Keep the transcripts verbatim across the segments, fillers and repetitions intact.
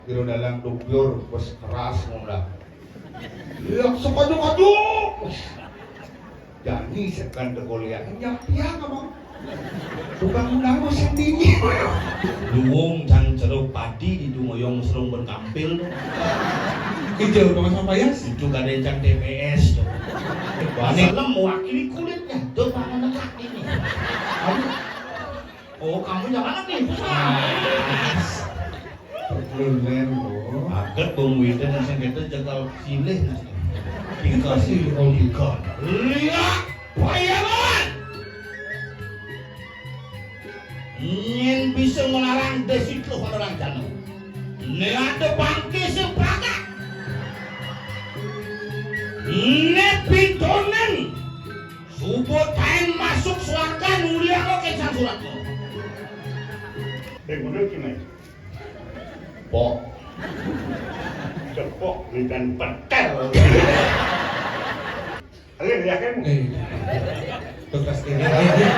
Kira dalang duk biur, wes keras ngono. Iya, sekaju-kaju. Jani sekan dekolia. Ya, ya, Abang. Bukan menang musim dingin. Luwung cang jeruk padi di ngoyong serung ben kampil. Ijo, Mas Papayas. Itu kadang cang T P S tuh. Bane lem mewakili kulitnya. Tuh, Pak, menegak ini. Aduh. Oh, kamu jangan nih. Lulen, oh. Aget bom widen sing kita jegal silih. Dikasih olika. Lihat, bayangan. Yen bisa ngelarang desit lo orang jano. Ne ada bangke sing pakat. Ne pintonen. Subuh taen masuk swarga nuliake sang suratmu. Eh, ngono iki, Mas. Pok. Cepok minten petel. Ayo, yakin? Eh, tugas ini. Ayo.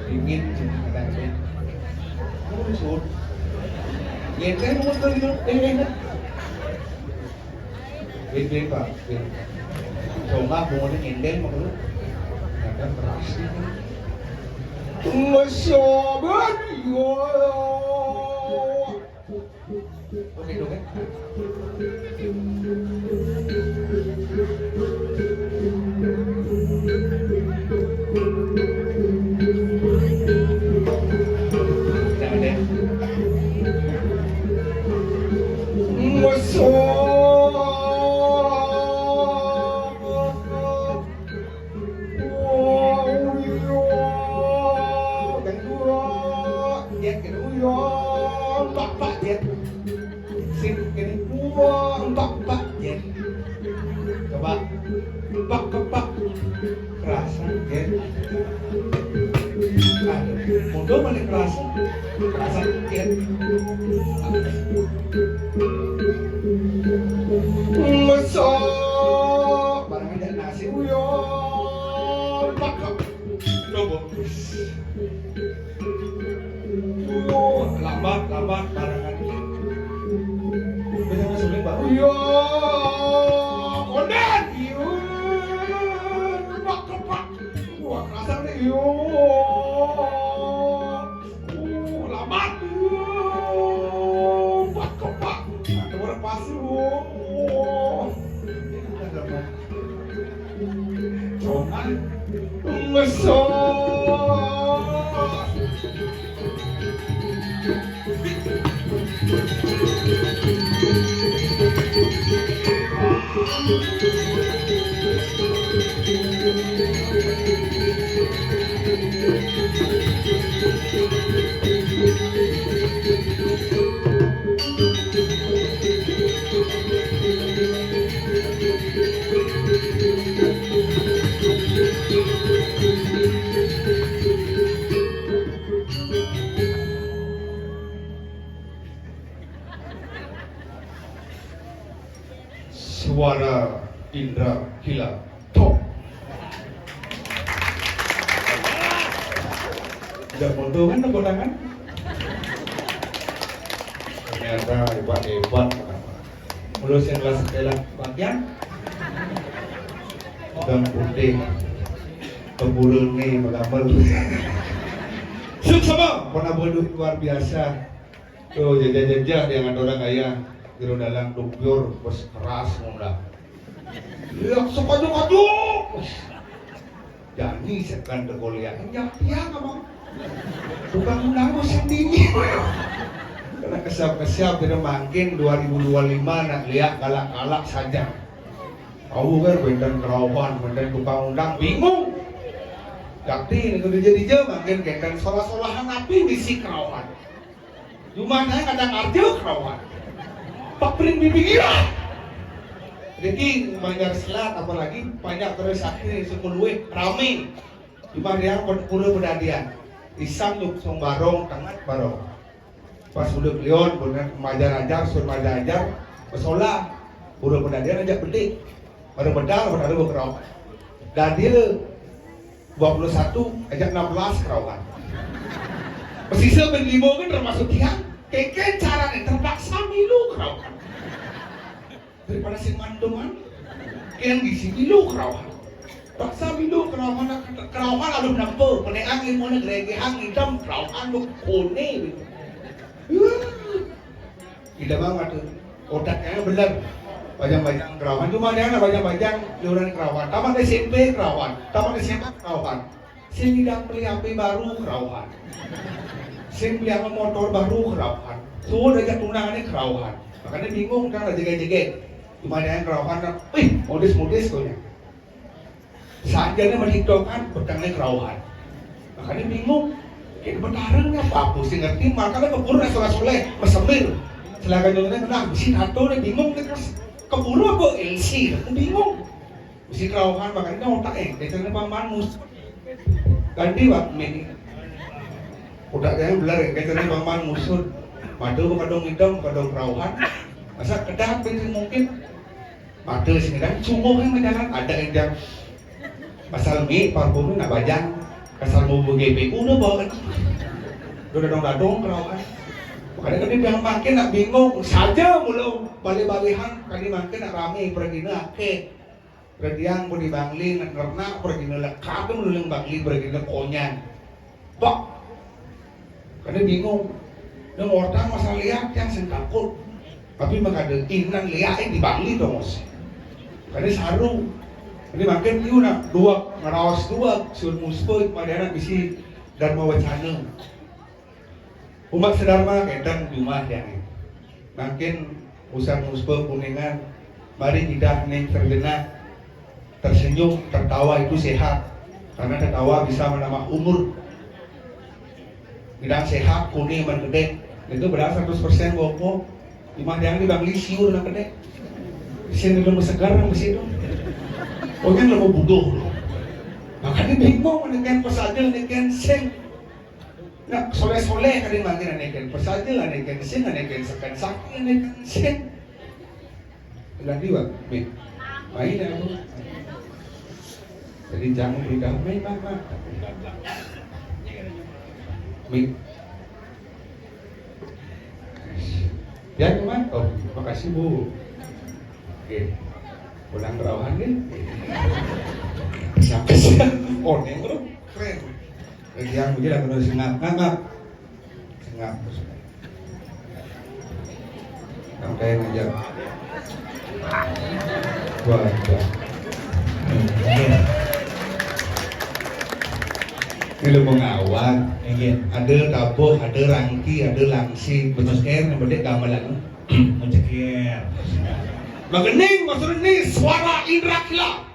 Dingin, kadang-kadang. Aduh, sud. Ngenteni motor gitu. Eh, eh, eh. Wait, wait, Pak. Wait. Coba mau ngenteni motor. Ada keras ini. Masya Allah. Oke, dong, ya. Jangan, ya. Masya Allah. Uyo, genduro, jet, genduro, empak, empak, jet. Sing kene, uyo, empak, empak, jet. Coba, empak, empak. Kerasa, jet. Aduh, mundur mana kerasa? Kerasa, jet. Mesok. Barang ada nasi, uyo. Empak, empak. Coba. Duh, lambat, lambat, barengan. Udah sama suling, Pak. Iya, kondan. Iya, kepak, kepak. Wah, kasar nih. Iya. Uh, lambat. Iya. Kepak, kepak. Nah, keluar pasir. Wah. Ini ada, Pak. Jonan ngesot. Indra Hilal. Top. Udah foto kan, tepuk tangan? Ternyata hebat-hebat. Mulus yang kelas sekolah bagian. Hitam putih. Kebulun nih, menggambar. Suksma, pernah bodoh luar biasa. Tuh, jajah-jajah dia ngan orang kaya. Jero dalang tupior, bos keras ngundang. Iya, sekojok-kojok. Jani sekan teko liak. Yang tiang apa? Tukang undang sendiri. Karena kesiap-kesiap, jadi mangkin dua ribu dua lima nak liak galak-galak saja. Tahu kan, benten kerauhan, benten tukang undang, bingung. Yakti, ini kerja di jam, mangkin kenten solah-solahan, tapi misi kerauhan. Jumahnya kadang arjo kerauhan. Pak Pring bibi gila. Jadi Banjar Selat, apalagi banyak terus sakti suku luwih rame. Jumah dia pura pedadian. Isam yuk song barong, tengah barong. Pas udah kelion, bener majar ajar, sur majar ajar, besola, pura pedadian aja bedik. Baru bedal, baru bekerok. Dan dia dua puluh satu, ajak enam belas kerauhan. Pesisa ben lima kan termasuk tiang. Keke carane terpaksa milu kerauhan. Daripada sing mandeman, yang di sini lu kerauhan. Paksa milu kerauhan, kerauhan lalu nempo, peneang limone gregehan ngidam kerauhan lu kone gitu. Wah. Ngidam amat tuh. Otaknya bener. Bajang-bajang kerauhan, cuma dia anak bajang-bajang iuran kerauhan. Tamat S M P kerauhan, tamat S M A kerauhan. Sing ngidang beli H P baru kerauhan. Sing beli apa motor baru kerauhan. Suruh aja tunangannya kerauhan. Makanya bingung kan, ada jegek-jegek. Cuma ada yang kerauhan, wih, modis-modis konya. Sajane menghidupkan petangnya kerauhan. Makanya bingung. Ini betarang apa aku sih ngerti, makanya keburu restoran soleh, mesemir. Silakan contohnya kena besi tato nih, bingung nih, terus keburu apa L C, bingung. Mesti kerauhan, makanya otak eh, kecilnya Bang Manus. Ganti, Pak, mini. Otak saya belar ya, kecilnya Bang Manus. Madu kadang hitam, kadang kerauhan. Masa kedap ini mungkin. Madu sini kan sungguh yang menjalan, ada yang jam. Pasal mi, parfumnya nak bajang. Pasal mau G P U udah bawa kan. Udah dadong-dadong kerauhan. Makanya tadi bilang makin nak bingung saja mulu balik-balihan, kali makin nak rame pergi nak ke. Rediang pun di Bangli, ngernak pergi ngelekap, ngeluling Bangli pergi konyan. Bak, karena bingung. Dia ngortang masalah liak yang sing takut. Tapi mengada inan liak di Bangli dong, Mas. Karena saru. Ini makin liu nak dua, ngerawas dua, sur musput, pada anak bisi Dharma Wacana. Umat sedharma kenten jumah yang mangkin usah musbah kuningan. Mari kita ning terjenak tersenyum, tertawa itu sehat karena tertawa bisa menambah umur. Bidang sehat kuning man gede itu benar seratus persen boko. Imah yang di Bangli siur nak gede. Sini belum segar nang besi itu. Pokoknya lebih buduh. Makanya bingung, ini kan pesadil, ini kan sing. Nah, soleh-soleh kadang makin aneh kan. Persaja aneh kan, sing aneh kan, sekan sakti aneh kan, sing. Lagi wak, mi. Main aku. Jadi jangan beri damai, mak, mak. Mi. Ya, mak. Oh, makasih, Bu. Oke. Pulang kerauhan nih. Siapa sih? Oh, neng, bro. Keren. Yang begini lah, kena sengap, ngangap. Sengap. Sampai aja. Wah, wah. Ini lo mengawat. Iya. Ada tabuh, ada rangki, ada langsi. Betul sekali, yang penting gamelan. Menceker. Magening, maksudnya ini suara indra kila.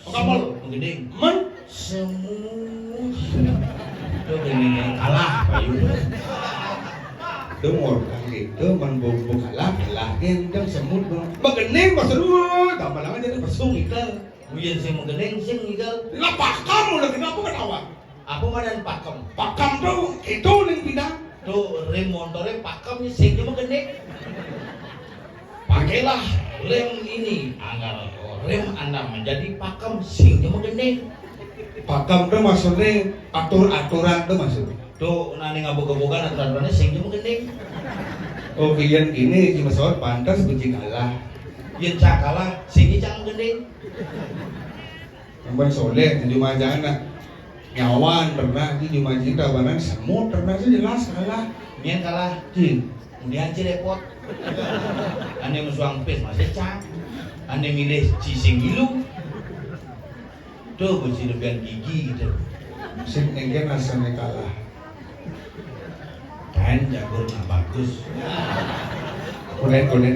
Kamu mengeding. Men semut. Itu gini yang kalah, Pak Yu. Itu mau itu men bumbu kalah, kalah gendeng semut. Mengeding maksud lu, gampang aja tuh pesung itu. Uyen sing mengeding sing itu. Lah pakam udah kenapa ketawa? Apa madan pakem? Pakam tuh itu ning bidang. Tuh rem motornya pakem sing cuma gede. Pakailah rem ini agar Rem andam, jadi pakem sing ja magending. Pakem to maksudné atur-aturan to maksudné. To, nah, né ngabog-abogan aturan-aturané sing ja magending. Oh, yén kéné Haji Mas'ud pantes bisi kalah. Yén cang kalah, sing ja cang magending. Ampun soléh, tujuh majané. Nyawan pernah di Jumaji tabanan semut pernah sih jelas kalah. Nyén kalah. Cing. Kemudian ci répot. Ané mesuang pis masih cang. Ané milih ci sing ngilu. Tuh, bisi lebihan gigi gitu. Sing éngkén asané kalah. Taén jagur nggak bagus. Kunen, kunen.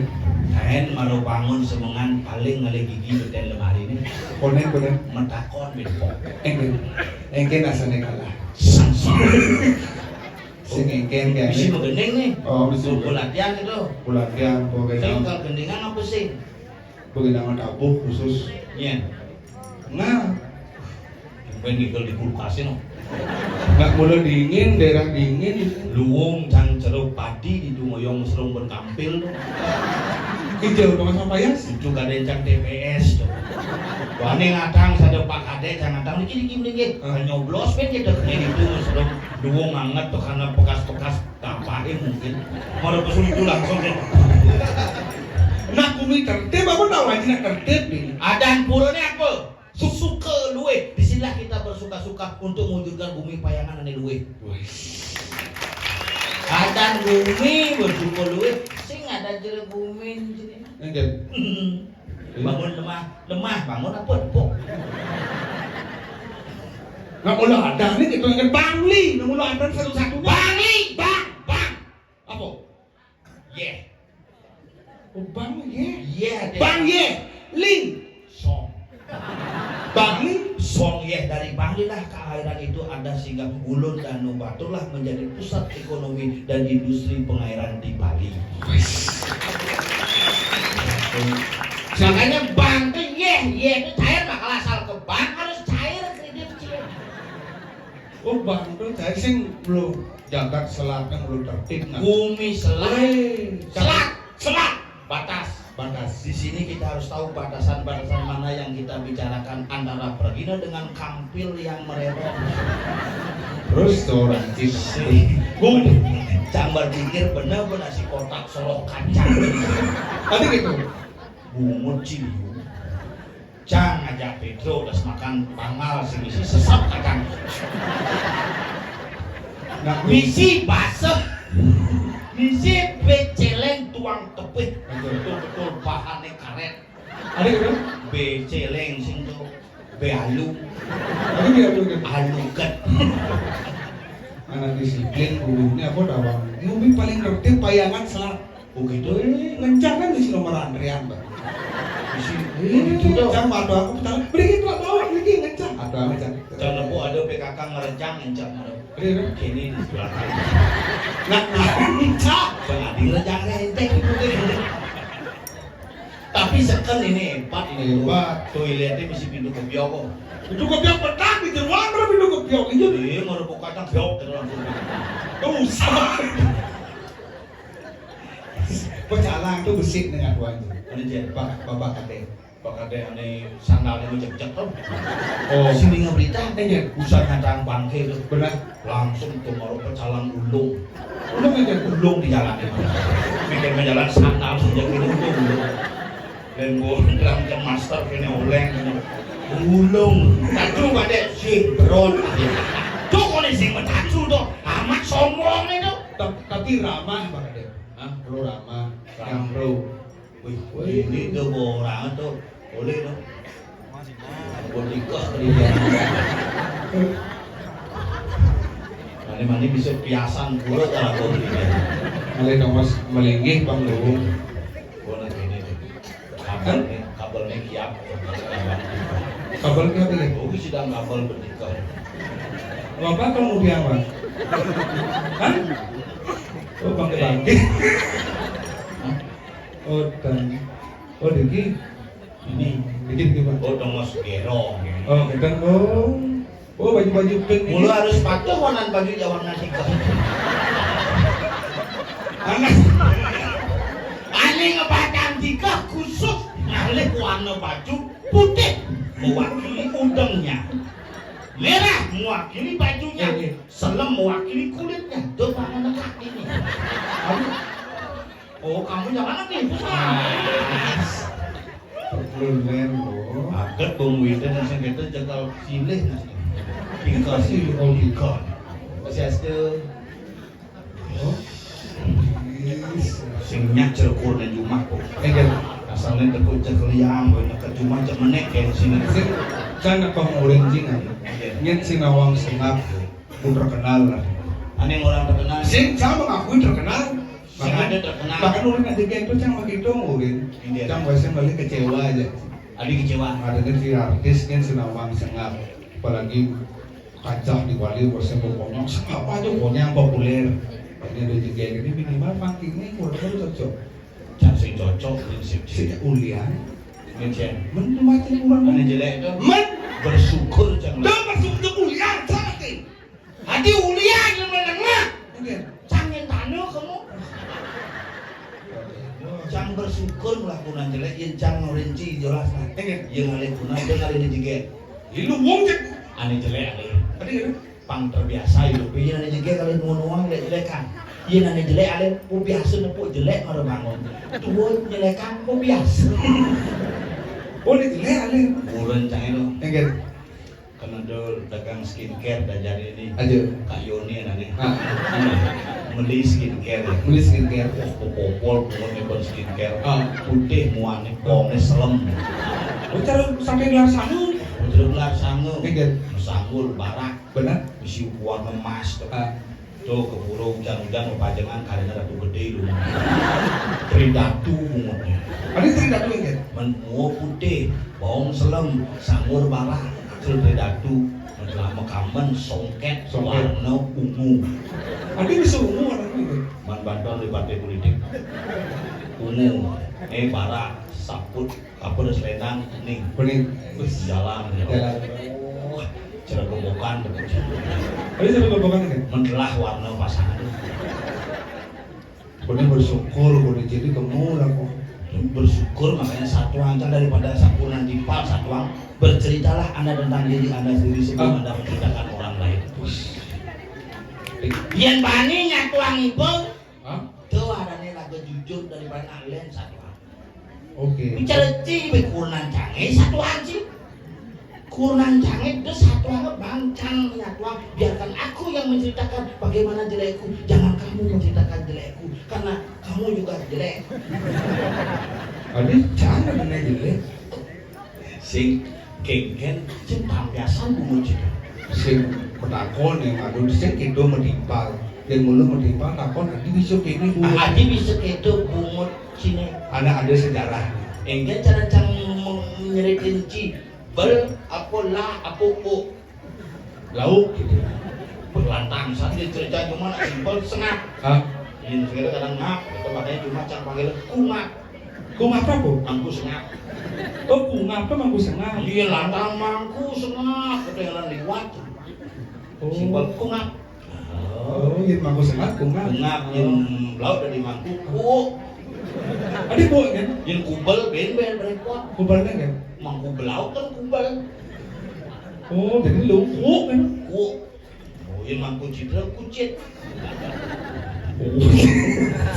Taén maro bangun semengan paling ngalih gigi beten lemari nih. Kunen, kunen. Metakon beda. Éngkén, éngkén asané kalah. Sing éngkén kan. Bisi magending nih. Oh, bisi. Bisi latihan gitu. Latihan, pokoknya. Sing kalau gendingan apa sih? Begenang tabuh khusus. Iya. Nah. Tumben ngigel di kulkas no. Nggak mula dingin, daerah dingin. Luung cang cerup padi di ngoyong serung berkampil no. Ijau dong sama ya. Itu kadén cang T P S to. Wani ngatang sada Pak Kadé cang ngatang niki niki niki. Ah. Nyoblos pén gitu. Ini itu serung luung anget to karena bekas-bekas Tapahin mungkin. Mara pesun itu langsung deh. Nah, bumi tertib apa tahu aja nak tertib nih. Adan purane apa? Suka luwih. Di sinilah kita bersuka-suka untuk mewujudkan bumi payangan ane luwih. Wih. Adan bumi bersuka luwih. Sing adan jero bumi sini. Enggak. Bangun lemah, lemah, bangun apa? Tepuk. Nah, mula ada nih kita ingat Bangli, nah, mula ada satu-satunya. Bangli, bang, bang. Apa? Yeh. Oh, Bang Yeh. Yeh, deh. Bang Yeh, Ling. Song. Bangli. Song Yeh dari Bangli lah keairan itu ada sehingga Ulun Danu Batur lah menjadi pusat ekonomi dan industri pengairan di Bali. Makanya bank tuh yeh, yeh itu cair, bakal asal ke bank harus cair kredit, cair. Oh, bank tuh cair sing belum jagat selatnya belum tertib nah. Bumi selat. Weh, selat, selat, batas. Batas. Di sini kita harus tahu batasan-batasan mana yang kita bicarakan antara Pragina dengan kampil yang mererong. Terus tuh orang Cina. Bung, cang berpikir bener-bener si kotak soroh kacang. Tadi gitu. Bungut Ciliu. Cang ngajak Pedro das makan pangal sing isi sesep kacang. Nah, bisi basah. Bisi beceleng tuang tepih. Betul. Betul-betul bahannya karet. Ada gitu? Beceleng sing tuh. Bealu. Ada gitu, gitu. Aluget. Anak disiplin gurunya apa dawang. Ngombe paling tertib payangan selat. Oh gitu. Eh, ngencang kan di sini nomor antrean, Pak. Di sini. Eh, gitu tuh. Cang, waduh, aku petang. Beri gitu, bawa lagi ngencang. Aduh, ngencang. Cang nepu ada P K K ngerencang ngencang ada. Iya, kan? Kini di belakang. Nah, nah, ngencang. Cang adi ngerencang ngencang gitu. Tapi seken ini hebat ini. Hebat. Toiletnya misi pintu kebyok kok. Pintu kebyok petang di jeruan, pintu kebyok. Iya. Iya, mau buka cang byok gitu langsung. Tuh, usah. Pecalang tuh besi dengan tuan. Ini dia, Pak, Bapak Kadé. Pak Kadé ane sandalnya ngejek-jek tuh. Oh. Sini ngeberita, eh, ya, usah ngadang bangke tuh. Benar. Langsung tuh mau pecalang ulung. Ulung aja. Ulung di jalan itu. Bikin jalan sandal sejak itu ulung. Dan gua bilang ke master kene oleng. Ulung. Tatu pada si beron. Tuh kone sing metacu tuh. Amat sombong itu. Tap-, tapi ramah, Pak Kadé. Hah? Bro ramah. Ramah. Yang bro. Wih, wih, ini tuh orang tuh. Boleh tuh. Buat nikah kali ya. Mane-mane bisa piasan pura kalau boleh. Malih Thomas melinggih Bang Luwung. Gua nak ini tuh. Kabelnya, kabelnya kiap. Kabel kiap ini. Oh, sidang kabel bernikah. Bapak atau muda, Bang? Hah? Oh, bangke-bangke. Oh, dan, oh, diki. Ini. Diki, diki, Pak. Oh, Thomas Gerong. Oh, kita, oh. Oh, baju-baju pink ini. Mula harus patuh warna baju jawab nasi kau. Anak. Ane ngebatang tiga khusus ngalih warna baju. Putih mewakili udengnya. Merah mewakili bajunya. Iya, iya. Selem mewakili kulitnya. Tuh, mana kaki nih? Aduh. Oh, kamu jangan nih. Populer, loh. Aget Bung Widen sing kita jegal silih. Tiga silih, oh, tiga. Masih ada. Sing nyak cerekur nang jumah kok. Eh, kan. Asalnya tekuk cek liang, banyak ke jumah, cek menek kayak sini. Sing, kan apa ngurin jing, kan? Iya. Nyet si Nawang Sengap, ku terkenal lah. Aneh orang terkenal. Sing, sama ngakui terkenal. Sing ada terkenal. Bahkan urin ada gitu, cang begitu ngurin. Iya. Cang biasanya balik kecewa aja. Adi kecewa. Ada si artis kan si Nawang Sengap. Apalagi kacah di Bali, bosnya pokoknya apa aja pokoknya yang populer. Ini ada juga ini minimal pangkingnya kurang cocok. Cak sing cocok prinsip sih. Sejak ulian. Mencen. Men macam kurang. Mana jelek tuh? Men bersyukur jangan. Dah bersyukur ulian sakit. Hati ulian yang menengah. Oke. Cangin tanah kamu. Cang bersyukur melakukan jelek, yang cang rinci jelas lah. Iya. Yang alih guna, dia kali ini juga. Ini lu wong cek. Ane jelek, ane. Tadi ya? Pang terbiasa hidup. Iya, ane jelek kali ngono jelek-jelekan. Iya, ane jelek, ane ku biasa nepuk jelek, mara bangun. Tuh, jelekan ku biasa. Oh, ini jelek, ane. Bulan cang itu. Enggak. Kan ada dagang skincare dah jadi ini. Aja. Kak Yoni anaknya. Ah. Ini, beli skincare ya. Beli skincare. Wah, popol, popol, pokoknya buat skincare. Ah. Putih muanya, kongnya selem. Oh, cara sampai gelar sangu. Putih gelar sangu. Enggak. Sanggul, barak. Benar. Misi warna emas tuh. Ah. Tuh, keburu hujan-hujan, mau pajangan, karena Ratu Gede lu. Tridatu, bungut. Ada Tridatu, enggak? Men-, mua putih, baong selem, sanggul barak, asal Tridatu. Mentelah mekamen, songket, songket. Warna ungu. Ada bisa ungu warna ungu, enggak? Man bantuan di partai politik. Ungu. Eh, barak, saput. Apa dah selendang kuning? Kuning. Wis, jalan ya. Jalan. Oh, cerah gebokan. Ada cerah gebokan kan? Mentelah warna pasangan. Kuning bersyukur, kuning jadi kemu lah kok. Bersyukur makanya satu angka daripada sakunan timpal, satu ang-, berceritalah Anda tentang diri Anda sendiri sebelum Ah. Anda menceritakan orang lain. Yang bani nyatuang ibu. Hah? Tuh adanya lagu jujur daripada Alen satu. Oke. Bicara cing be kurnan canggih satu aja. Kurnan canggih itu satu aja bangcang menyatuan. Biarkan aku yang menceritakan bagaimana jelekku. Jangan kamu menceritakan jelekku karena kamu juga jelek. Aduh, jangan kena jelek. Sing kengken, sing tampiasan bungut sing. Sing petakon yang anu, sing kedo medimpal. Yang mulu medimpal takon, adi bisa kene bungut. Ah, adi bisa kedo bungut sini. Ada, ada sejarah. Engke cara cang nyeritin ci, bel, apa lah, apa u. Lauk gitu. Berlantang, saat dia cerita cuma nak simpel sengap. Hah? Ini sekarang kadang ngap, itu makanya cuma cang panggil kungap. Kungap apa? Mangku sengap. Oh, kungap apa mangku sengap? Iya, lantang mangku sengap, kedengaran liwat. Oh. Simpel kungap. Oh, iya mangku sengap, kungap. Kungap, yang laut dari mangku, kuk. Ada kuk kan? Yang kubel, ben-ben, repot. Kubel kan? Mangku belaut kan kubel. Oh, jadi lu kuk kan? Kuk. Oh, yang mangku citra, kucit. Oh.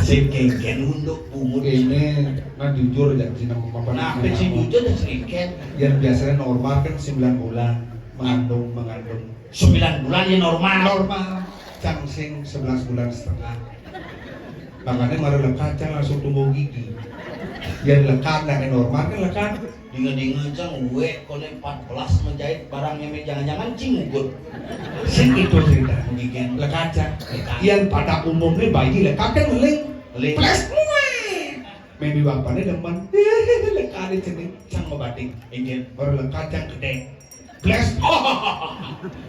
Sing kengken untuk bungut. Ini, nah jujur aja, sih, nama apa Nah, namanya apa sih apa? Jujur dan sing kengken. Yang biasanya normal kan sembilan bulan, mengandung, mengandung. Sembilan bulan ya normal. Normal. Cang sing sebelas bulan setengah. Makanya mari lekat, cang langsung tumbuh gigi. Yang lekat, nah, yang normal kan lekat. Dinga-dinga cang, uwe, kone empat belas menjahit barangnya, me, jangan-jangan cing ugut. Sing itu cerita. Mungkin. Lekat, cang. Lekat. Yang pada umumnya bayi lekat kan ngeling. Ngeling. Ples, muet. Mimi bapaknya demen. Lekat di sini, cang mau batik. Inggih. Baru lekat, cang gede. Blas.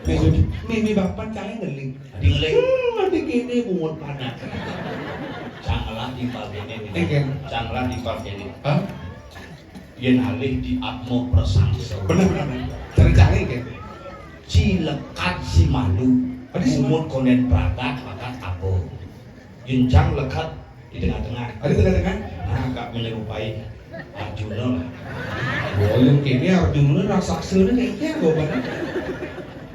Mimi, mimi bapak cangé ngeling. Adi ngeling. Hmm, adi kéné bungut panak. Cang ngelah timpal kéné, Win. Iya, kan? Cang ngelah timpal kéné. Hah? Yén alih di atma prasangsa. Bener, bener, bener. Cari cangé, kan? Ci lekat si malu. Adi si malu. Bungut kondén pragat, makan apa? Yén cang lekat di tengah-tengah. Ada tengah-tengah? Nah, agak menyerupai Arjuna lah. Boyong kéné Arjuna raksasa né kayaknya gua banget.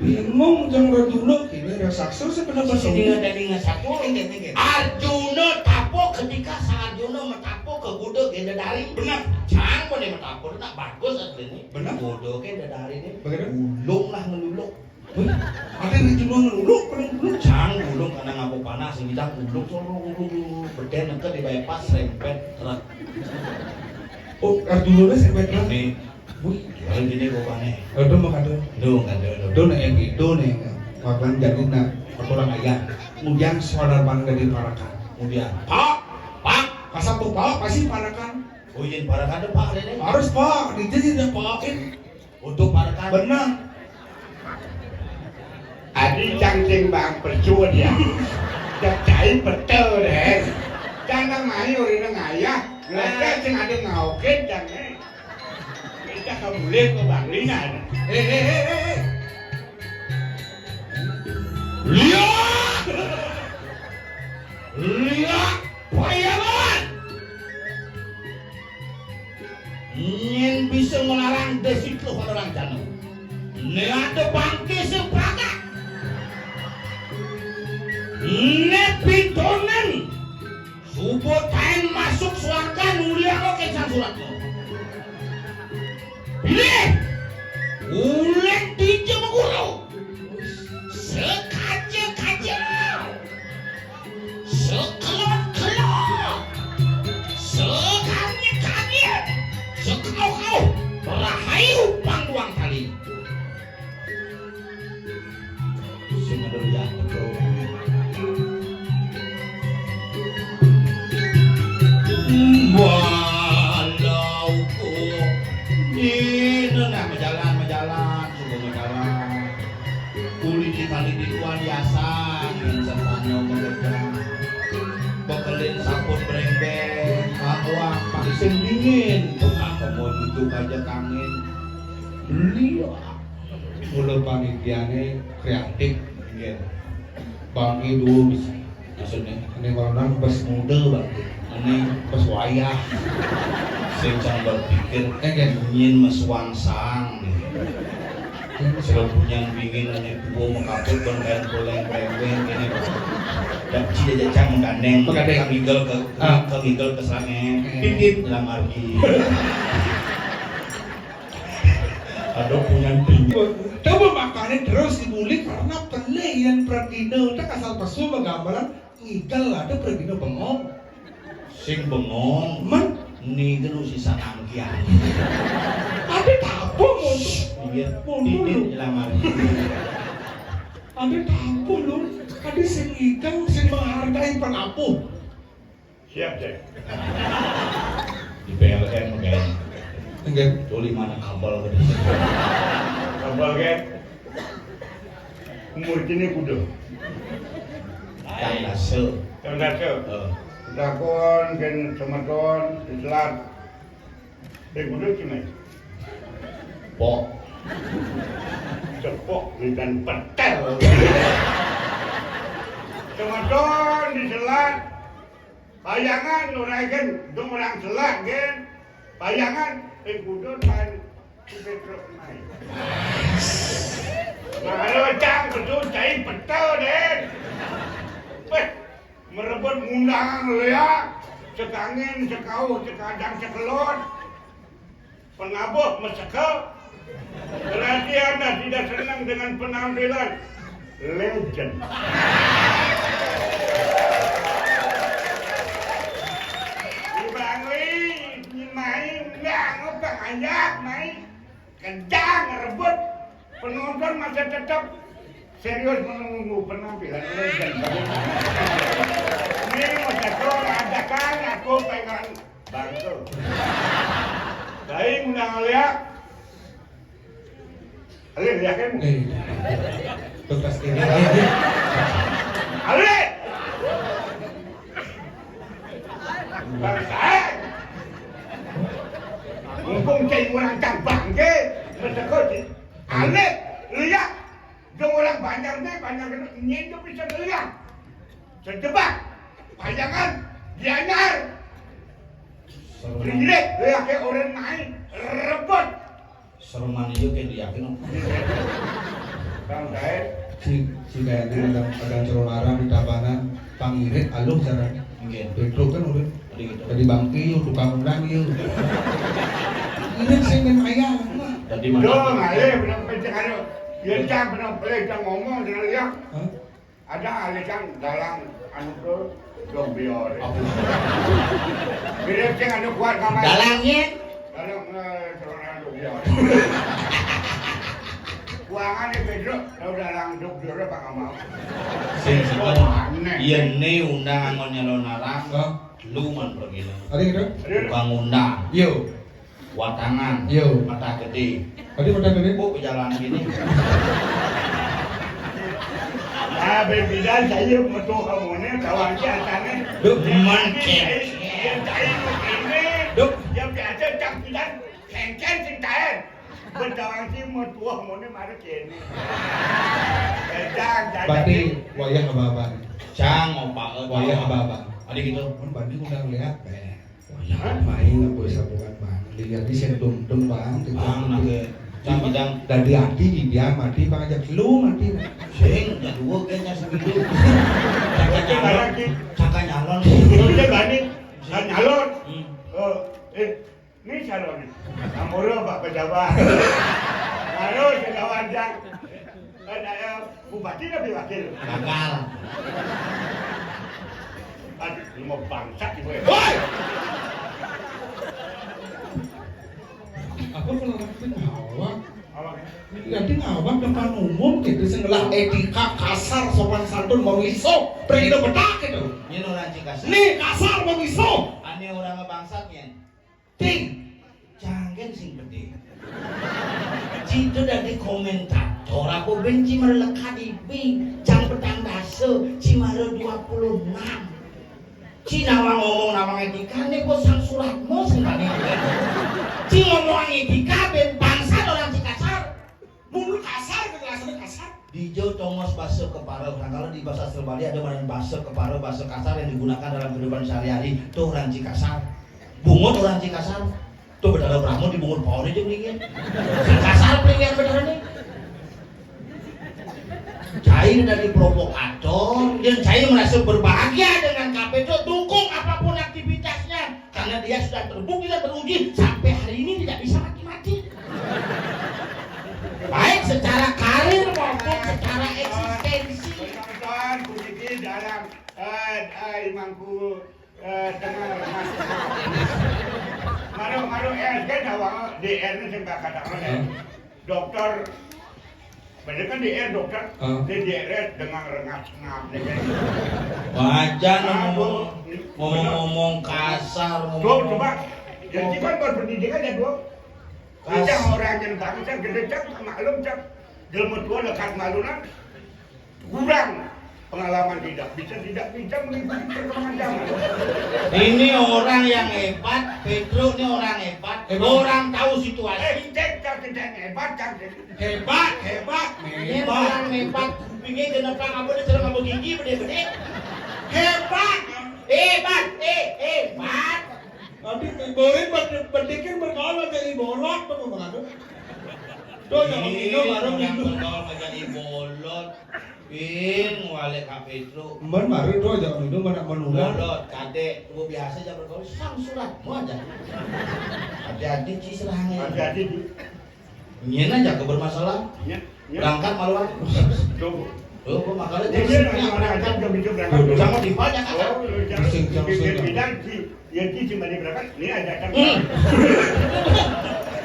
Bingung jang Arjuna kéné raksasa sebenarnya. Sing dadi ngasatu, inggih, inggih. Arjuna tapo ketika Sang Arjuna matapo ka guda Gendadari. Bener. Jang pada matapo, nak bagus aslinya. Bener. Guda Gendadari né. Begitu. Ulung lah ngeluluk. Wih, ada di Jumah ngeluluk, paling ulung. Jang ulung karena ngapa panas, sing kita ulung, ulung, ulung, ulung. Beden nengke di bypass, serempet truk. Oh, Arjuna serempet truk. Ini. Wih, jual gini rupanya. Aduh, makanya. Duh, nggak ada, aduh. Duh, nek yang itu nih, makan jadi nak, aku orang ayah. Kemudian suara bang dari Parakan. Kemudian, Pak, Pak, kasar tuh Pak, pasti Parakan. Oh, iya, Parakan tuh Pak, ini. Harus Pak, di sini dia Pakin. Untuk Parakan. Benar. Adi cangcing bang percua dia. Cai betul deh. Jangan main udah ngayah. Ngelakar sing ada ngaukin jangan. Kita kemudian ke Bang Lina. Eh, eh, eh, eh, eh. Lihat. Lihat, payangan. Nyén bisa nglarang desi teluh orang jana. Né ada bangké sing pragat. Né pintonan suba taén masuk swarga nuliang kén Sang Suratma. Pilih. Uling tinja maguru. Sekaja-kaja. Sekelot-kelot. Sekanyit-kanyit. Sekauh-kauh. Rahayu pangguang tali. Sing ada lihat betul. Walau ku di nah, majalan, majalan, suka majalan. Uli di kali di tuan yasan, yang sertanya mengejar. Bekelin saput brembeng, kakuang, paling sing dingin. Tukang kemo duduk aja kangin. Beli, ah. Mula panitiané kreatif, nggih. Bangké dua bisa. Maksudnya, ini kalau nang bes muda, Bang. Ini bes wayah. Sing sang berpikir, eh, kan? Nyin mesuang sang. Sira punyan bingin ané dua mengkaput, bang kain poleng, breweng, ini. Dak cida jajang menggandeng. Menggandeng. Kang Igel ke, ah, Kang Igel ke sana. Hmm. Titit, dalam arti. Ada punyan tinggi. Coba makanya terus dibuli karena pelih yang pradina. Kita kasal pesu gambaran ngigel ada pradina bengong. Sing bengong. Men? Ni genu sisa nangkian. Ada apa, Mon? Iya, mundur, titit lu. Nyelamar. Ada apa, lu? Ada sing ngigel, sing menghargai penapu. Siap, Cek. Di P L N, oke. Enggak. Tuli mana kabel gede. Kabel, kan? Umur kini kudu. Kang Dase. Kang Dase. Heeh. Takon, kan, semeton, Islam. Dek kudu kini. Pok. Cepok, dan petel. Semeton, di selat. Bayangan ora gen dong orang selak gen. Bayangan ing kudun pan si Petruk mai. Maro cang betul cai betul den. Peh, merebut ngundangan lea, sekangin, sekauh, sekadang, sekelon. Penabuh meseka. Berarti Anda tidak senang dengan penampilan legend. Bang Wi, mai, bang, apa aja, mai. Kencang, rebut. Penonton masih tetap serius menunggu penampilan legend. Ini mau jatuh, ada kan, aku pengen Bangku. Baik, ngundang Alia. Alia, lihat kan? Eh, tugas ini. Alia! Bangsa. Mumpung cai orang cang bangke, mendekat. Alia, lihat. Dong orang Banjar nih, Banjar kena nyentuh bisa lihat. Sejebak, Payangan, Gianyar. Brilek, laki orang naik. Rebut. Sereman iya kayak diyakin. Bang Said. Si, si Dayani kadang, kadang ceromaran di tabanan, pangirit aluh cara. Nggih. Itu kan udah. Tadi gitu. Tadi bangki yuk, tukang undang yuk. Ini sing main ayam. Tadi mana? Dong, ayo, benar pencet ayo. Ya, jangan benar pelit, jangan ngomong, jangan lihat. Hah? Ada alisan dalang anu tuh, dong biar. Apa? Mirip sing anu kuat kamar. Dalangnya? Dalang, eh, seorang dong biar. Kuangan ya, Pedro. Ya udah, langsung biar, Pak, nggak mau. Sing Oh, sebenarnya aneh. Iya, nih undang anggon nyalon arang. Hah? Lu man pergi lu. Ada gitu? Ada. Tukang undang. Yo. Watangan. Yo. Mata gede. Tadi mata gede? Oh, pejalan gini. Nah, berbeda saya metu hamone, kawan ki atane. Duh, yang makin. Tadi saya, yang saya begini. Duh. Yang biasa cang bilang, kengken sing taen. Bedawan ki metu hamone mari kene. Eh, cang, cang, Berarti cang. Wayah abah-abah. Cang, opa, opa. Wayah abah-abah. Ada gitu. Mun banding udah lihat, eh. Hah? Main apa sabukan, Bang? Dilihat di sing dum-dum, Bang. Bang, nake. Cang, bidang. Dadi ati di dia mati, Bang, aja lu mati. Sing, ya dua kayaknya segitu. Caka nyalon. Caka nyalon. Oke, Bani. Kan nyalon. Hmm. Oh, eh, ini calon nih. Ampura, Pak Pejabat. Ayo, sing lawan, Cang. Kan, eh, bupati lebih wakil. Gagal. Aduh, lu mau bangsat gitu ya. Woi! Apa kalau nanti ngawak? Awak. Nanti ngawak depan umum gitu, sing ngelah etika kasar, sopan santun, mau iso, pergi ke betak gitu. Ini orang Cikasar. Nih, kasar, mau iso. Ane orang ngebangsat, ya. Ting, janggen sing gedé. Cita dadi komentator, aku ben cimara lekad ibi, jang petang dasa, cimara dua puluh enam. Ci nawang ngomong nawang etika, né kok sang suratmu sing bani. Ci ngomong etika, ben bangsa orang Cikasar. Mulu kasar, kekerasannya kasar. Dija tongos basa kepareng. Nah, kalau di bahasa sastra Bali ada ngaran basa kepareng, basa kasar yang digunakan dalam kehidupan sehari-hari. Tuh orang Cikasar. Bungut orang Cikasar. Tuh Betara Brahma di bungut pohon aja mendingan. Sing kasar mendingan bener nih. Cai dari provokator, yang cai merasa berbahagia dengan kafe itu, dukung apapun aktivitasnya. Karena dia sudah terbukti dan teruji sampai hari ini tidak bisa mati-mati. Baik secara karir maupun secara eksistensi. Penonton, puniki dalam, eh, eh, imangku, eh, tengah. Maru, maru, eh, kan awak D R ini sing bakal tak mana? Hmm. Dokter Banyak kan D R dokter, Hah? Dia D R dengan rengap-rengap, dia kan. Wajar. Ah, ngomong, tuh, ngomong-ngomong bener. Kasar, tuh, ngomong. Coba, ya, kita berpendidikan ya, tuh. Kas- Kita orang yang bagus, kan, gede, cak, maklum, cak. Jelma tua lekat malunan, kurang pengalaman, tidak bisa, tidak bisa mengikuti perkembangan zaman. Ini orang yang hebat, Pedro ini orang hebat, Hebat. Orang tahu situasi. Eh, cek, cak, tidak hebat, cak. Hebat, hebat, ini hebat. Orang hebat, kupingnya genep, apa dia, cerah, apa gigi, bedé-bedé. Hebat, hebat, eh, hebat. Tapi borin bed-, bedikir bergaul aja di bolot, apa begitu? Tuh, yang ini minum, baru orang minum. Bergaul aja di bolot. Pin, wale Kak Petro. Mben baru tuh, aja minum, anak menular. Bolot, kadek, tuh biasa aja bergaul, sang suratmu aja. Hati-hati, Ci, serangnya. Hati-hati, Ci. Nyén aja ke bermasalah. Nyén, nyén. Berangkat malu aku. Tuh. Tuh, kok makanya. Nyén, terus nyén, nyén, berangkat. Jam itu berangkat. Sama di banyak, kan? Oh, iya, jam, sing, jam, jam, sing, jam. Bidan, Ci. Ya, Ci, cuma di berangkat. Ini aja, kan? Hmm.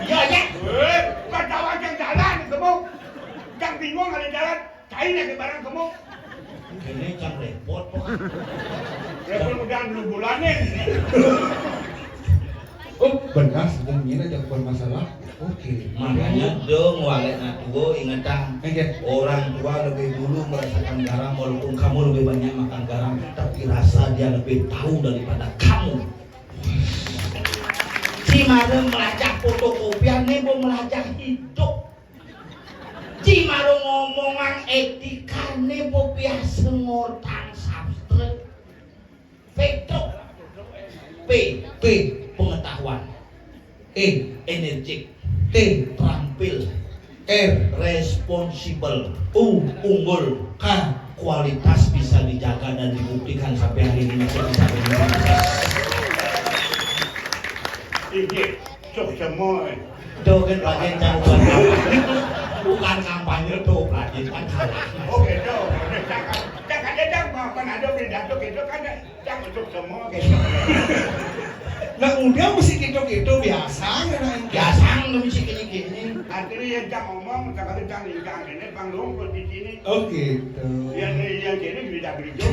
Iya, aja. Eh, pas tahu aja jalan, kamu. Yang bingung ada jalan. Kain lagi barang kamu. Ini can repot, Pak. Repot udah enam bulanin. Oh, benar, sebenarnya ada bukan masalah. Oke. Makanya dong, wale natua, ingetan. Oke. Orang tua lebih dulu merasakan garam, walaupun kamu lebih banyak makan garam, tapi rasa dia lebih tahu daripada kamu. Ci mara melajah fotokopian, né bo melajah hidup. Ci mara ngomongan etika, né bo biasa ngortang sastra. P, P, P, pengetahuan. E, energik. T, terampil. R, responsible. U, unggul. K, kualitas bisa dijaga dan dibuktikan sampai hari ini masih bisa berdiri. Inggih, suksma. Tuh kan, Raden, jangan buat kampanye. Bukan kampanye tuh, Raden, kan salah. Oh, gitu. Jangan, jangan, jangan, kan ada pidato gitu kan, jangan suksma gitu. Nah, udah mesti gitu-gitu, biasa ya, nah. Biasa nggak mesti gini-gini. Artinya ya, jangan ngomong, jangan, jangan, jangan ini panggung di sini. Oh, gitu. Ya, ya, jadi beda-beda.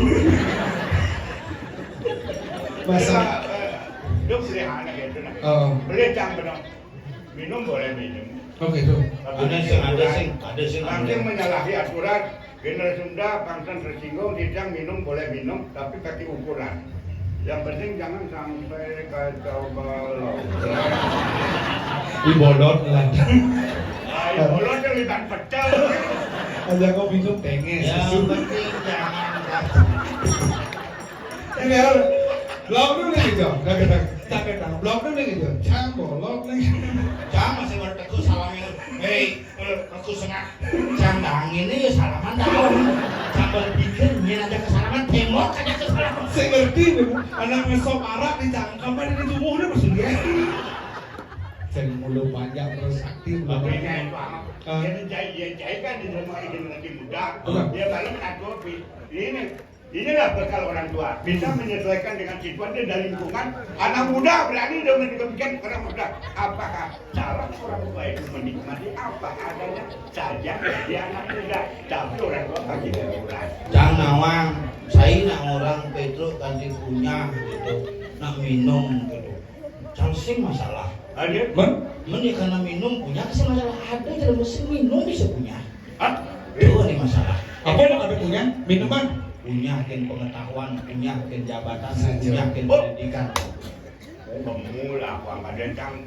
Masa? Ya, eh, lu beli anak gitu, nah. Oh. Beli, jangan, benar. Minum boleh minum. Oh, gitu. Tapi ada sing, ada sing, ada sing. Langsung menyalahi aturan. Generasi Sunda, pangsan tersinggung, tidak minum boleh minum, tapi pakai ukuran. Yang penting jangan sampai kacau balau. Di bolot lah. Ah, ya, bolot yang ikan pecel. Aja kau minum pengen. Yang penting jangan kacau. Ini ya, blok dulu nih, Jo. Blok dulu nih, Jo. Cang bolot nih. Cang masih berteku salamnya. Hei, eh, aku sengak. Cang dangin ini ya salaman tahu. Cang berpikir, nyen aja ke salaman, tembok aja ke salaman. Saya ngerti, Bu. Anak ngesop arak di cangkem, ada di tubuhnya maksudnya. Saya mulu panjang terus sakti. Tapi ini banget. Ah. Jadi jai, ya, jai kan di rumah ini lagi muda. Betul. Dia malam anak kopi. Ini Inilah bekal orang tua, bisa menyesuaikan dengan situasi dan lingkungan. Anak muda berani dengan demikian orang muda. Apakah salah orang tua itu menikmati apa adanya saja di anak muda? Tapi orang tua pasti berkurang. Cang nawang, saya nak orang Petruk ganti punya gitu, nak minum gitu. Cang sing masalah. Ada? Men? Men ya karena minum punya sih masalah. Ada dalam mesin minum bisa punya. Hah? Itu nih masalah. Apa yang ada punya? Minuman? Punya kan pengetahuan, punya kan jabatan, punya kan pendidikan. Kamu lah, aku angkat dentang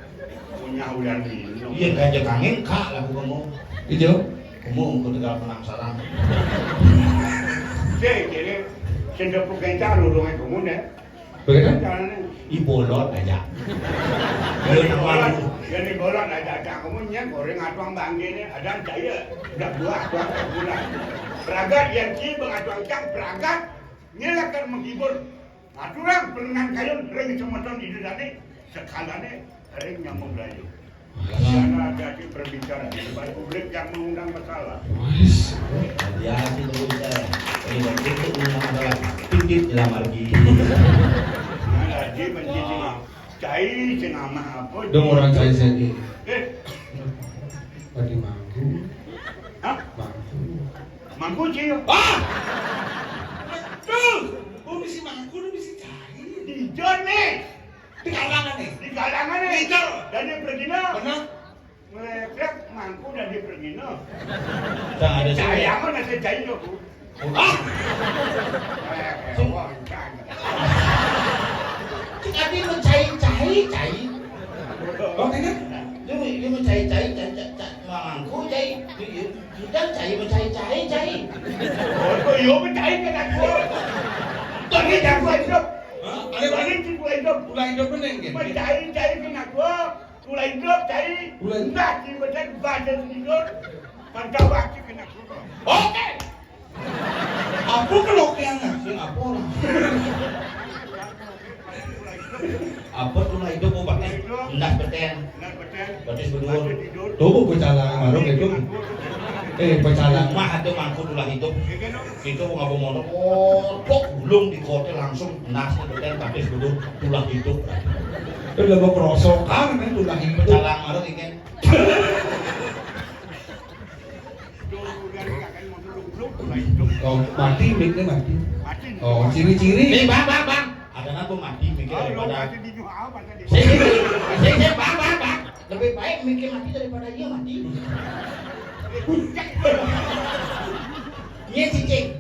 punya ular minum. Iya, gajah kangen, Kak, lah aku kamu. Itu? Kamu, aku tinggal penasaran. Cek, jadi, sendok pegencar, urungnya kamu deh. Bagaimana? Caranya? Ibolot aja. Jadi bolot, jadi bolot aja. Cang kamu nyen goreng atuang bangge nih. Ada caya. Udah buah atuang bulan. Pragat yang ci bang atuang cang pragat. Nyen akan menghibur. Aturang pelengan kayun ring semeton di dadi sekalane ring nyambung rayu. Karena ada di perbicaraan di depan publik yang mengundang masalah. Wis. Hati-hati tuh, Ustaz. Ini waktu itu punya masalah. Pipit dalam arti. Nah, dia benci sing cai sing amah apa? Dong orang cai saja. Eh. Tadi mangku. Hah? Mangku. Mangku, Ci. Ah! Tuh, bumi si mangku, bumi si cai. Di John nih. Di kalangan nih. Di kalangan nih. Di John. Dan dia pergi, nah. Benar. Ngelekrek mangku dan dia pergi, no. Nah, ada cai sih. Aman, ada cai, no, Bu. Ah! Eh, eh, wah, kan. Cik Adi mencai-cai, cai. Oh, tidak? Dia, dia mencai-cai, cai, cai, cai, mangku, cai. Dia, dia, dia cai, mencai-cai, cai. Oh, itu yo mencai kan aku. Tadi jago hidup. Hah? Ayo, tadi jago hidup. Mulai hidup bening, gitu. Mencai-cai kan aku. Mulai hidup, cai. Mulai. Entah di badan, badan tidur. Pancawa kita kena guru. Oke. Apa kalau kiamat? Sing apa lah? Apa tuh lah hidup obatnya? Endas beten. Endas beten. Batis bedur. Batis tidur. Tuh, pecalang marung itu. Eh, pecalang mah ada mangkuk tulah hidup. Iya, kan, no? Itu ngapa mono kotok gulung di kote langsung endas beten batis bedur tulah hidup. Itu udah mau kerosokan kan tulah hidup. Pecalang marung ikan. Oh, mati mic-nya mati. Mati. Oh, ciri-ciri. Eh, Bang, Bang, Bang. Ada apa mati mic-nya daripada. Sing, sing, sing, Bang, Bang, Bang. Lebih baik mic-nya mati daripada dia mati. Iya, cicing.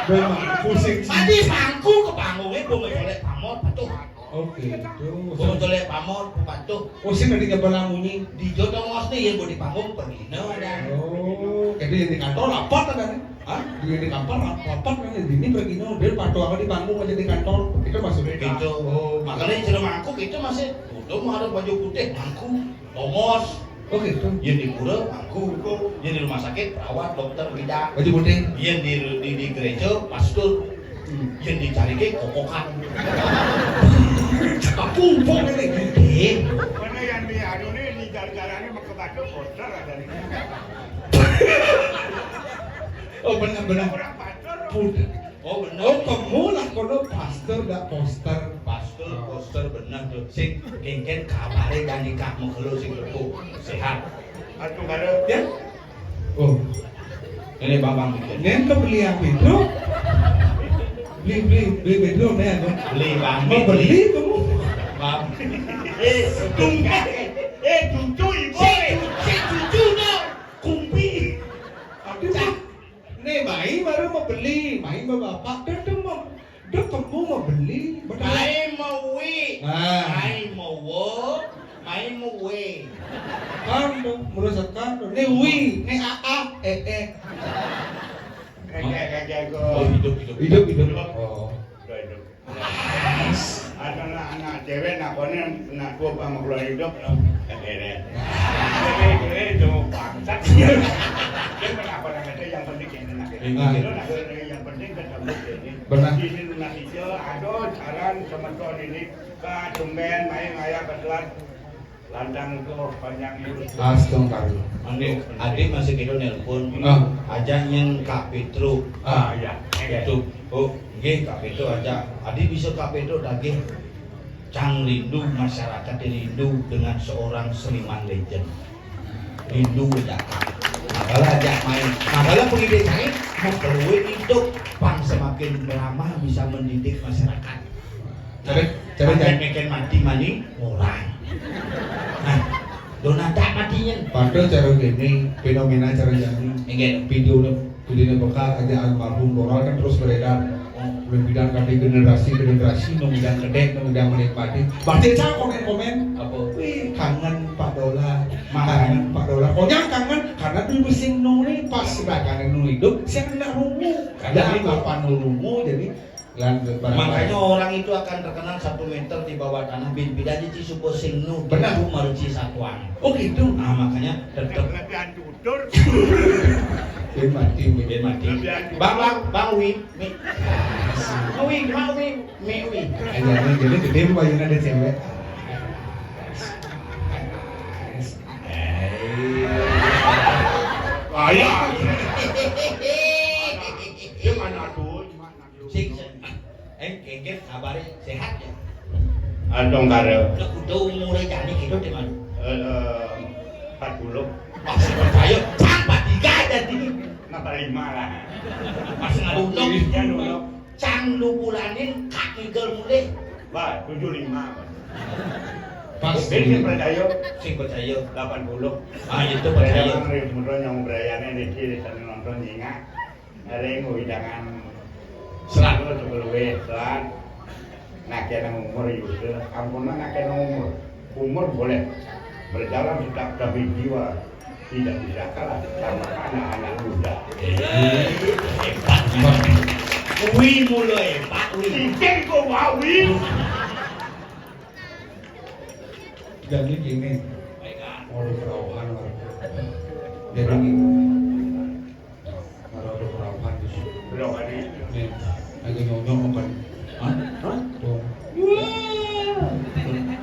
Memang pusing sih. Tadi mangku ke panggungnya, gua mencolek pamor, patuh. Oke, tuh. Gua mencolek pamor, patuh. Oh, sing tadi nyebelah munyi. Di Jodoh Ngos nih, yang gua di panggung pergi. Nah, udah. Oh, jadi yang di kantor lapor kan? Hah? Di, di kantor rap-, rapat kan, ini pergi no, dia patuh di panggung aja di kantor. Itu maksudnya. Gitu. Oh. Makanya cerita mangku itu masih udah mau ada baju putih, mangku, tongos. Oh gitu. Yang di pura, mangku. Yang di rumah sakit, perawat, dokter, bidan. Baju putih. Yang di, di, di gereja, pastor. Hmm. Yang dicari ke kokokan. Cakap kumpul ini. Eh. Mana yang di anu ini, di jalan-jalannya mau ke Batu Kotor ada nih. Oh, benar, benar. Orang pastor. Put-, oh, benar. Oh, kamu lah kono pastor, dak poster. Pastor, poster, benar tuh. Sing, kengken kabare janji kamu kalau sing betul. Sehat. Atuh kada. Ya? Oh. Ini Bambang bikin. Nen kebeli apa itu? Beli, beli, beli bedroom ya, Bang? Beli, Bang. Mau beli kamu? Bang. Eh, tunggu. Eh, cucu, ibu. Si cu-, si cucu, no. Kumpi. Aduh. Cak. Nih, mai baru mau beli, mai mau bapak, dek, dek, mau, dek, kamu mau beli, betul? Mai mau wi, ah. Mai mau wo, mai mau we. Kan tuh, merusakan tuh. Nih wi, nih a a, eh, eh. Kakek, kakek, kok. Oh, hidup, hidup. Hidup, hidup. Oh. Udah hidup. Ada anak, anak cewek, nak kono, nak gua sama keluarga hidup, no. Kagak ada. Cewek, cewek, itu bangsat. Dia kenapa namanya yang penting ini, nak. Iya. Itu nak, yang penting ketemu ini. Benar. Ini lunas hijau, aduh, jalan semeton ini. Ka, tumben, main ayah ketelat. Lantang tuh panjang itu. Astungkara. Anu, Adi masih kira nelpon. Ah. Aja nyen Kak Petro. Ah, iya. Itu. Oh, nggih, Kak Petro aja. Adi bisa Kak Petro daging. Cang rindu, masyarakat rindu dengan seorang seniman legend. Rindu aja, Kak. Makanya aja main. Makanya pengidik saya mau perlu hidup, pang semakin lama bisa mendidik masyarakat. Cara, cara, makin mati mani orang. Nah, donata matinya. Padahal cara gini, fenomena cara gini. Enggak. Video, video ini bakal aja almarhum Donald kan terus beredar. Oh. Udah bilang kan di generasi ke generasi, nang bilang gede, nang bilang menikmati. Baca cang komen-komen. Apa? Wih, kangen Pak Dolar. Kangen Pak Dolar. Pokoknya kangen karena dulu sing nuli pas sedangkan nu hidup, sing nak rungu. Jadi bapak nu rungu, jadi makanya orang itu akan terkenal satu meter di bawah tanah, bin bidan di Cisupo sing nu, benar. Itu mereci satuan. Oh gitu. Nah, makanya tetap. Lebihan tutur. Dia mati, dia mati. Lebihan tutur. Bang, Bang, Bang Wi, Mi. Wi, Mak Wi, Mi Wi. Aja nih, jadi gede bayangin ada cewek. Ayah. Dia mana tuh? Sing, sing. Eh, kengken kabare sehat ya? Antong kare. Lah kudu umure jani gitu di mana? Eh, eh, empat puluh. Masih percaya, cang empat tiga jadi. Napa lima lah? Masih ngalundong. Iya, lundong. Cang lupulanin kak ngigel mulih. Wah, tujuh lima. Pas. Sing percaya. Sing percaya. Delapan puluh. Ah, itu percaya. Percaya, Mang, yang berayane niki di sana nonton nyingak. Ring wewidangan selalu luwih lan nakena umur yuda, ampun nakena umur. Umur boleh berjalan tetap, tapi jiwa tidak bisa kalah sama anak-anak muda. Eh, hebat, hebat. Kuwi mula hebat, kuwi. Sithik kok wawi. Jadi gini, mau diperauhan, Mar. Jadi gini. Kalau ada perawahan di sini. Perawahan di sini. Nih, lagi nyonyok apa nih? Hah? Hah? Tuh. Wah.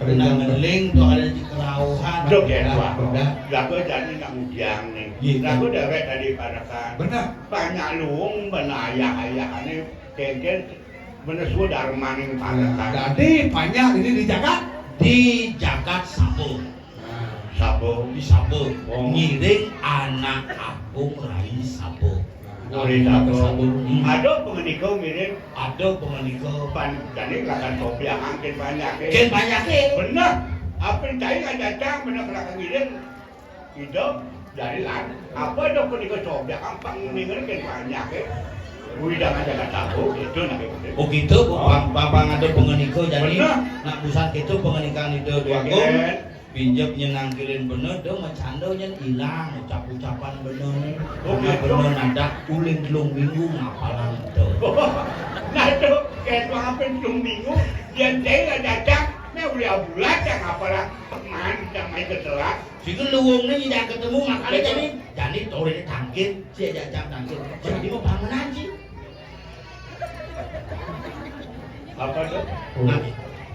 Ada nang jam ngeling tuh ada di kerauhan. Dok ya, Pak. Udah. Lagu jadi nak ngudiang nih. Iya. Lagu dewek tadi pada kan. Benar. Banyak luung, benar ayah-ayah ini. Kengken, bener sudah darmaning pada kan. Nah, jadi banyak ini di jagat. Di jagat Sabo. Nah. Sabo. Di Sabo. Oh. Ngiring anak agung Rai Sabo. Nah, Rai Sabo. Sabo. Hmm. Ada pengenika ngiring. Ada pengenika. Pan, jadi lakan kopi angkin banyak, eh. Ken banyak, eh. Bener. Apa yang cai ngajak bener lakan ngiring. Ida, jari lan. Apa ada pengenika sobek, ampang ngiring ken banyak, eh. Widang aja nggak tahu, itu nak. Oh gitu, Bu. Oh. Pang, pang, pang ada pengenika, jadi bener. Nak busan itu pengenika itu dua. Iya, gong. Ken. Pinjep nyen nangkilin bener, do macando nyen ilang, ucap-ucapan bener. Oh, karena gitu. Bener nadak ulin telung minggu ngapalang do. Nah, do, kayak apa telung minggu, yang saya nggak datang, nah, udah bulan, yang ngapalang, teman, yang main ketelat. Situ luwung nih tidak ketemu, makanya jadi, jadi tore tangkil, si aja jam tangkil. Jadi mau bangun aja. Apa tuh? Nah,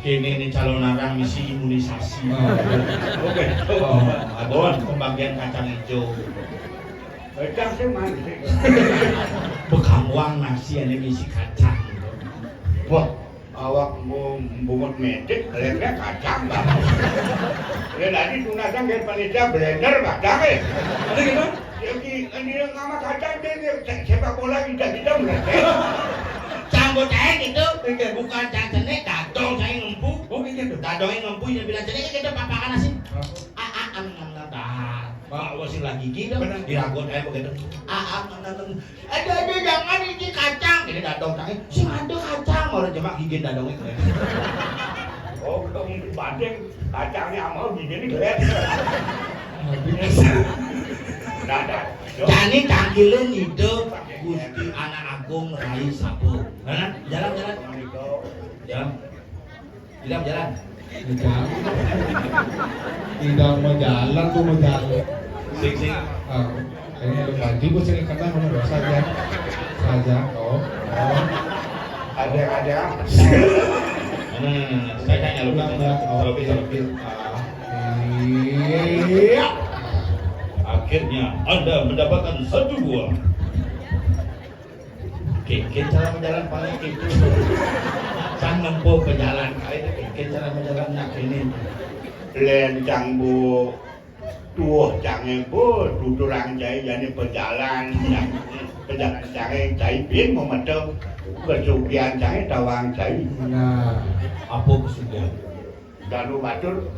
kene nih calon arang misi imunisasi. Oh, oke. Oh, aduan pembagian kacang hijau. Kacang sih manis. Bekamwang nasi ini misi kacang. Wah, awak mau bungut metik, lemnya kacang, Bang. Ya, tadi tunasan kayak panitia blender, kacang, eh. Ada gitu? Ya, di, di nama kacang, dia, dia se-, sepak bola kita, kita meleset. Canggut aja gitu. Iya. Bukan cang cenik, dadong saya ngempu. Oh, iya, tuh. Dadongnya ngempu, yang bilang cenik, kita papakan nasi. Hah? Ah, ah, am, am, am, ah. Wah, wah, sing lagi gitu. Bener. Diragut aja begitu. Ah, ah, am, am, am. Aduh, aduh, jangan ini kacang. Ini dadong tangi. Sing ada kacang, orang jemak gigi dadongnya keren. Oh, kamu banding kacangnya sama gigi ini keren. Nah, nah. Jani tangkilin itu Gusti Anak Agung Rai Sabung. Nah, jalan, jalan. Jalan. Bilang jalan. Jalan. Tidak mau jalan tuh mau jalan. Sing, sing. Ah, ini ada baju gue sini kena mana dosa aja. Saja. Oh. Oh. Ada, ada. Nah, nah, nah, nah. Saya tanya lu, Nah, tanya. Nah, Kalau oke, bisa, oke. Ah, iya. Akhirnya Anda mendapatkan satu buah. Kikit cara menjalan paling kikit. Sang nempuh pejalan. Ayo, kikit cara menjalan nak ini. Lencang bu tuh cange bu tuturang cai jani pejalan. Pejalan cange cai bin memeto kesugihan cange tawang cai. Nah, apa kesugihan? Danu Batur.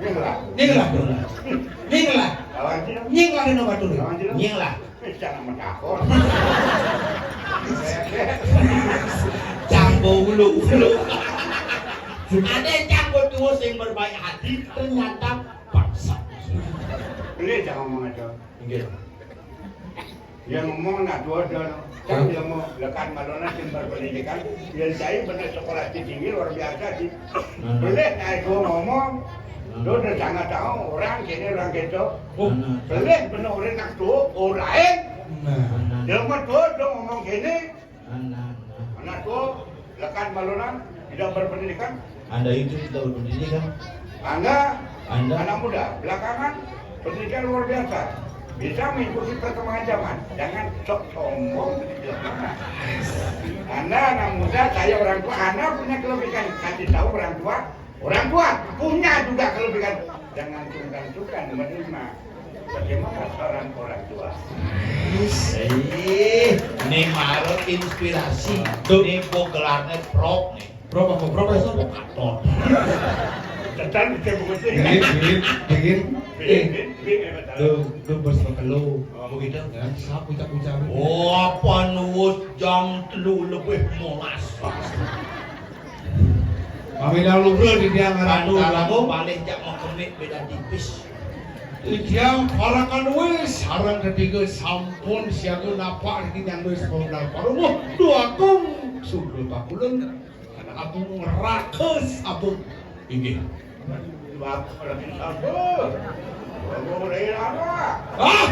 Nyinglah. Nyinglah, Danu. Nyinglah. Lawan sih. Nyinglah, Danu Batur. Lawan sih. Nyinglah. Eh, jangan menakut. Canggo ulu-ulu. Ada canggo tua sing berbaik hati, ternyata paksa. Beli jangan mengajar. Enggak. Yang ngomong nak dua don. Kan dia mau lekat malunan tim berpendidikan. Yang saya benar sekolah tinggi luar biasa sih. Boleh naik gua ngomong. Lo udah sangat tahu orang kini orang gitu. Boleh benar orang nak tuh orang lain. Dia mau tuh dia ngomong gini. Anak tuh lekat malunan tidak berpendidikan. Anda itu tidak berpendidikan. Anda, Anda anak muda, belakangan pendidikan luar biasa. Bisa mengikuti perkembangan zaman. Jangan sok sombong. Anda anak muda, saya orang tua, Anda punya kelebihan. Kasih tahu orang tua, orang tua punya juga kelebihan. Jangan sungkan-sungkan menerima. Bagaimana saran orang tua? Eh, ini malah inspirasi. Tuh. Ini kok gelarnya prok nih. Prok apa? Prok apa? Provokator. Tetan kita bukan sih. Dingin, dingin, dingin. Dingin, dingin, dingin, dingin. Lu, lu bos makan lu. Oh, begitu? Ya, siap ucap-ucap. Oh, apa nuwus jam telu lebih molas. Pamit dahulu, bro, di tiang Kan ratu kalau lagu. Balik jak mau kemit beda tipis. Di tiang parakan wis, sarang ketiga sampun siaga napak di tiang wis pondal paruh. Dua kung, sundul pakulun. Agung rakus agung. Inggih. Dua kung lagi satu. Dua kung lagi apa? Ah!